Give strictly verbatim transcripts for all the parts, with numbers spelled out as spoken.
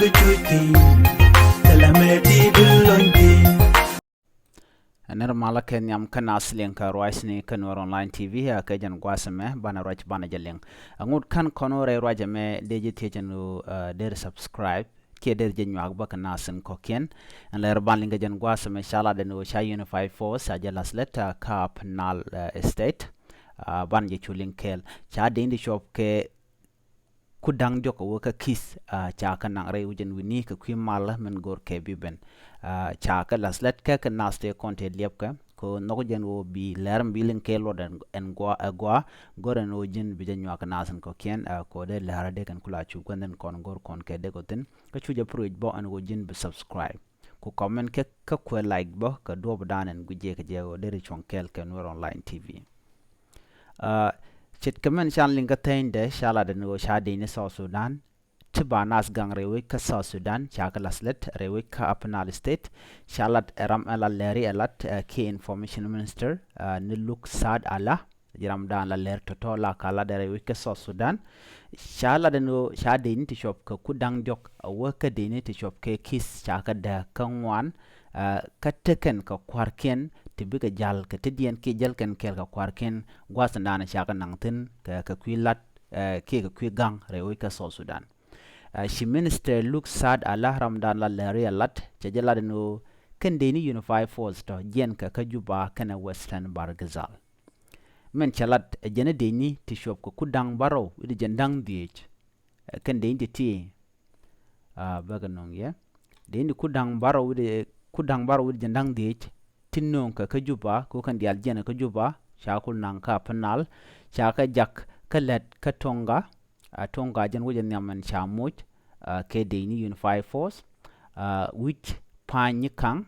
Nɛr malä kɛ nhiam kä naath liŋ kä ruacni kä Nuɛr Online T V, a kɛ jɛn gua̱a̱th ɛmɛ banɛ ruac banɛ jɛ liŋ. Aŋut kän kɔn wä rɛy ruac ɛmɛ dee ji̱ thiec ɛn ɣöö, ah, deri subscribe kiɛ deri jɛ nyuak bä kɛ naath in kɔ̱kiɛn. Ɛn lɛr ban liŋ kɛ jɛn gua̱a̱th ɛmɛ ca lat ɛn ɣöö ca Unified Force ca jɛ la̱th lät, ah, kä Upper Nile, ah, State. Ah, ban jɛ cu liŋ kɛɛl ca dee in ti cuɔp kɛ ku da̱ŋ diɔ̱k a wä kä Kith, ah, ca kɛ naŋ rɛy wi̱c ɛn wi̱ni kɛ kui̱ malä min go̱r kɛ bi ben. Ah, ca kɛ la̱th lät kɛ kɛ naath tëë kɔn tëë liɛpkɛ kɛ ɣöö nhɔk jɛn ɣöö bi lɛr mi bi liŋ kɛ luɔt ɛn, ɛn gua, ɛ gua go̱r ɛn ɣöö ji̱n bi jɛ nyuak kɛ naath in kɔ̱kiɛn, ah, kɛ ɣöö dee lɛr a dee kɛn kula cu gua̱n in kɔn go̱r kɔn kɛ dee kɛ thi̱n kä cu jɛ privilege bä ɛn ɣöö ji̱n bi subscribe. Ku comment kɛ kä kuɛ like bä kɛ duɔ̱ɔ̱pdan ɛn gui̱c jɛ kɛ jɛ ɣöö deri cuɔ̱ŋ kɛɛl kɛ Nuɛr Online T V. Ah, ce̱tkɛ mɛn can liŋ kä thɛnydɛ ca lat ɛn ɣöö ca dec ni South Sudan ti ba naath gaŋ rɛy wec kä South Sudan ca kɛ la̱th lät rɛy wec kä Upper Nile State. Ca lat ɛ ram ɛ la lɛri ɛ lat, ah, kiɛ Information Minister, ah, ni Luke Saad Allah. Ji̱ ramdan la lɛr tɔ̱tɔ̱ la ka lat rɛy wec kä South Sudan. Ca lat ɛn ɣöö ca dec ni ti cuɔp kɛ ku da̱ŋ diɔ̱k a wä kä dec ni ti cuɔp kɛ Kith ca kɛ dääk kä ŋuan, ah, kä tekɛn kɛ kua̱rkiɛn ti bikɛ ja̱l kɛ tetdiɛn kiɛ jäl kɛn kɛɛl kɛ kua̱rkiɛn gua̱thdan ca kɛ naŋ thi̱n kɛ, kɛ kui̱ lat, ah, kiɛ kɛ kui̱ ga̱ŋ rɛy wec kä South Sudan. Ah, ci Minister Luke Saad Allah ramdan la lɛri a lat cɛ jɛ lat ɛn ɣöö kɛn dec ni Unified Force tɔ jiɛn kɛ kä Juba kɛnɛ Western Bahr el Ghazal. Mɛn cɛ lat ɛ jɛn ɛ dec ni ti cuɔp kɛ ku da̱ŋ bärɔw wi̱cdɛ jɛn da̱ŋ dhiec. Ɛ kɛn dec ni ti ti, ah, bäkɛ nöŋ yɛ. Dec ni ti ku da̱ŋ bärɔw wi̱cdɛ, ku da̱ŋ bärɔw wi̱cdɛ jɛn da̱ŋ dhiec. Ti nöŋ kɛ kä Juba, kɛ kɛn diaal jiɛn kä Juba, ca kul naŋ kä Upper Nile, ca kɛ jak kä lät kä Tonga, ah, Tonga jɛn wec ɛ nhiam ɛn ca moc, ah, kɛ dec ni Unified Force, ah, wi̱c Panyikaŋ,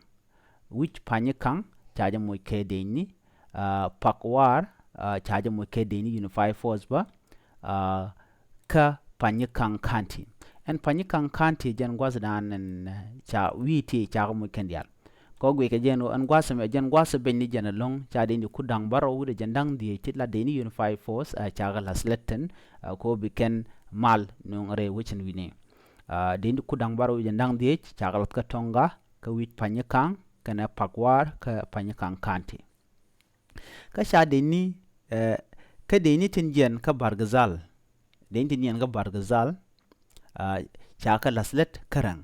wi̱c Panyikaŋ ca jɛ moc kɛ dec ni, ah, Pakwar, ah, ca jɛ moc kɛ dec ni Unified Force bä, ah, kä Panyikaŋ County. Ɛn Panyikaŋ County jɛn gua̱thdan ɛn, ah, ca wi̱i̱ ti ca kɛ moc kɛn diaal. Kɔ guic kɛ jɛn ɣöö ɛn gua̱th ɛmɛ jɛn gua̱th ɛ beny ni jɛn ɛlɔ̱ŋ ca dec ni ku da̱ŋ bärɔw wi̱cdɛ jɛn da̱ŋ dhiec ti la dec ni Unified Force, ah, ca kɛ la̱th lät thi̱n, ah, kɔ bi kɛn mal nöŋ rɛy wec ɛn wi̱ni. Ah, dec ni ku da̱ŋ bärɔw wi̱cdɛ jɛn da̱ŋ dhiec ca kɛ la̱th kä Tonga, kä wi̱c Panyikaŋ, kɛnɛ Pakwar, kä Panyikaŋ County. Kä ca dec ni, eh, kä dec ni tin jiɛn kä Bahr el Ghazal. Dec ni tin jiɛn kä Bahr el Ghazal, ah, ca kɛ la̱th lät kä Rɛŋ.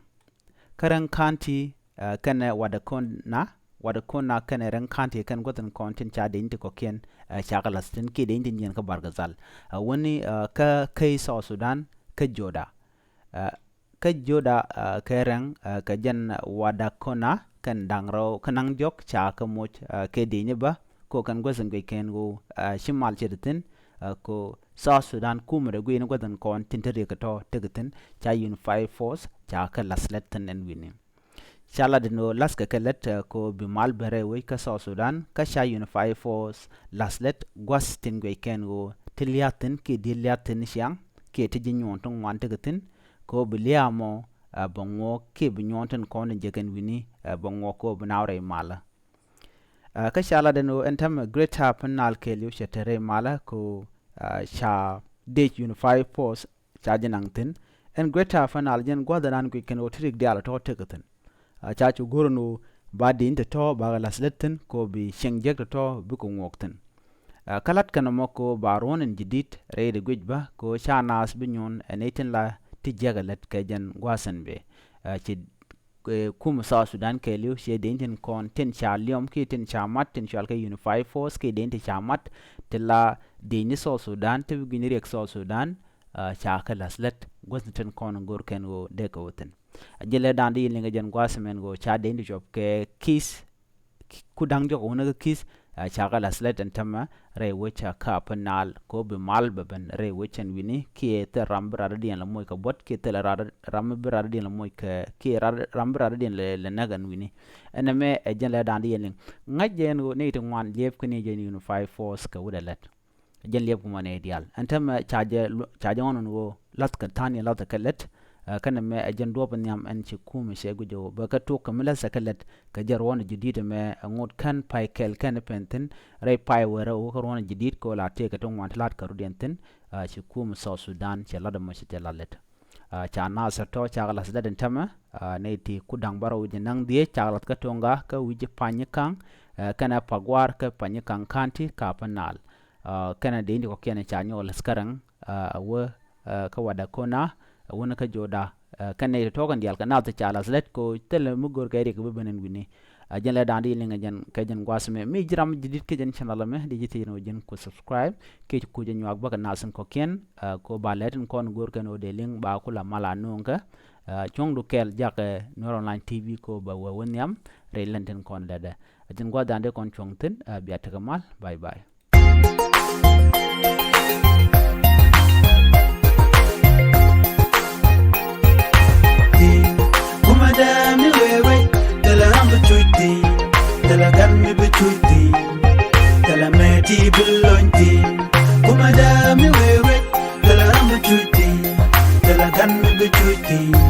Kä Rɛŋ County, ah, kɛnɛ Wadakona, Wadakona kɛnɛ Rɛŋ County kɛn gua̱th in kɔn tin ca dec ni ti kɔ̱kiɛn, ah, ca kɛ la̱th thi̱n kiɛ dec ni tin jiɛn kä Bahr el Ghazal. Ah, wäni, ah, kä key South Sudan, kä Joda. Ah, kä Joda, ah, kɛ Rɛŋ, ah, kɛ jɛn Wadakona kɛn da̱ŋ rɛw kä naŋ diɔ̱k ca kɛ moc, ah, kɛ dec ni bä kɛ kɛn gua̱th in guic kɛn ɣöö, ah, ci mal ce̱t thi̱n, ah, kɛ South Sudan kumɛ rɛ guic ni gua̱th in kɔn tin te riɛk kɛ tɔ̱ tek thi̱n ca Unified Force ca kɛ la̱th lät thi̱n ɛn wi̱ni. Ca lat ɛn ɣöö la̱thkɛ kɛ lät, ah, kɛ ɣöö bi mal ben rɛy wec kä South Sudan kä ca Unified Force la̱th lät gua̱th tin guic kɛn ɣöö ti lia̱a̱th thi̱n kiɛ di̱t lia̱a̱th thi̱n ciaŋ kiɛ ti ji̱ nyuɔ̱ɔ̱n ti ŋuan tekɛ thi̱n kɛ ɣöö bi lia̱a̱ mɔ, ah, bɛ ŋuɔ̱ɔ̱k kiɛ bi nyuɔ̱ɔ̱n tin kɔn in jɛ kɛn wi̱ni, ah, bɛ ŋuɔ̱ɔ̱k kɛ ɣöö bi naaw rɛy malä. Ah, kä ca lat ɛn ɣöö ɛn täämɛ Greater Upper Nile kɛɛliw cɛ te rɛy malä kɛ ɣöö, ah, ca dec Unified Force ca jɛ naŋ thi̱n. Ɛn Greater Upper Nile jɛn gua̱thdan guic kɛn ɣöö ti rik diaal tɔ̱ tekɛ thi̱n. Ah, ca cu go̱r ɛn ɣöö ba dec ni ti tɔ̱ bakɛ la̱th lät thi̱n kɛ ɣöö bi cieŋ jiäk ti tɔ̱ bikɛ ŋuɔ̱ɔ̱k thi̱n. Ah, kä la̱t kɛn ɛmɔ kɛ ɣöö ba ruɔ̱n in ji̱ di̱t rɛy di guic bä kɛ ɣöö ca naath bi nyuɔ̱n ɛn ɛ tin la ti jiäk ɛ lät kɛ jɛn gua̱a̱th ɛn bee. Ah, ci, eh, kumɛ South Sudan kɛɛliw ciɛ dec ni tin kɔn tin ca liɔm kiɛ tin ca mat tin cɔal kɛ Unified Force kiɛ dec ni ti ca mat ti la dec ni South Sudan ti bi gui̱ni riɛk South Sudan, ah, ca kɛ la̱th lät gua̱th ni tin kɔn go̱r kɛn ɣöö dee kɛ wä thi̱n. A jɛn lɛ da̱a̱n di yɛn liŋ kɛ jɛn gua̱a̱th ɛmɛn ɣöö ca dec ni ti cuɔp kɛ Kith ku da̱ŋ diɔ̱k wunä kä Kith, ah, ca kɛ la̱th lät ɛn täämɛ rɛy wec kä Upper Nile kɛ ɣöö bi mal bɛ ben rɛy wec ɛn wi̱ni kiɛ thil ram bi rat dɔ̱diɛn lɛ moc kɛ buɔ̱t kiɛ thil ram bi rat dɔ̱diɛn lɛ moc kɛ kiɛ ram bi rat dɔ̱diɛn lɛ, lɛ näk ɛn wi̱ni. Ɛn ɛmɛ ɛ jɛn lɛ da̱a̱n di yɛn liŋ. Ŋa̱c jɛ ɛn ɣöö nɛy ti ŋuan liɛp kä ni jɛn Unified Force kɛ wut ɛ lät. Jɛn liɛp kumɔ nɛy diaal. Ɛn täämɛ ca jɛ, ca jɛ ɣɔn ɛn ɣöö la̱thkɛ tha̱a̱ŋ ni la̱thkɛ lät. Ah, kɛn ɛmɛ ɛ jɛn duɔ̱ɔ̱p nhiam ɛn ci kumɛ cɛ guic ɣöö bɛ kɛ tuɔk kɛ mi la̱thkɛ lät kɛ jɛn ruɔ̱n ji̱ di̱t ɛmɛ ɛ ŋot kɛn pay kɛl kɛn pɛn thi̱n rɛy pay wärä ɣöö kɛ ruɔ̱n ji̱ di̱t kɛ ɣöö la tëëkɛ ti ŋuan ti la̱tkɛ rɔ̱diɛn thi̱n. Ah, ci kumɛ South Sudan cɛ la̱t ɛmɔ cɛ jɛ la̱t lät. Ca naath tɔ̱ cakɛ la̱th dɛt in tämɛ, nɛy ti ku da̱ŋ bärɔw wi̱c ji̱ naŋ dhieec cakɛ la̱th kä Toŋga kä wi̱c ji̱ Panyikaŋ, kɛnɛ Paguar kä Panyikaŋ County, Upper Nile. Kɛnɛ dee in ti kɔ̱kiɛn ca nyɔk la̱th kä rɛŋ, a wä kä Wadakona, a wä ni kä Joda. Kɛnɛ nɛy ti tɔ̱ kɛn diaal kɛ naath ca la̱th lät kɛ ɣöö thilɛ mi go̱o̱r kɛ riɛk bi ben in wi̱ni. A jɛn lɛ da̱a̱n di liŋ ɛ jɛn kɛ jɛn gua̱a̱th mɛ mi ji̱ ram ji̱ di̱t kä jɛn channel mɛ di ji̱ thiec ni ɣöö ji̱n ku subscribe kiɛ ku jɛ nyuak bä kɛ naath in kɔ̱kiɛn. Kɛ ɣöö ba lɛt in kɔn go̱o̱r kɛn ɣöö dee liŋ ba ku la mal a nööŋ kɛ. Cuɔ̱ŋdu kɛl jakɛ Nuer Online T V kɛ ɣöö ba wee wä nhiam rɛy lɛn tin kɔn lɛtdɛ. A jɛn gua̱a̱th da̱a̱n di kɔn cuɔ̱ŋ thi̱n, bia tekɛ mal. Bye bye. Kumɛ dee mi wee wec, thilɛ ram bi cuc thi̱n, thilɛ gan mi bi cuc thi̱n, thilɛ mɛ ti bi lony thi̱n. Kumɛ dee mi wee wec, thilɛ ram bi cuc thi̱n, thilɛ gan mi bi cuc thi̱n.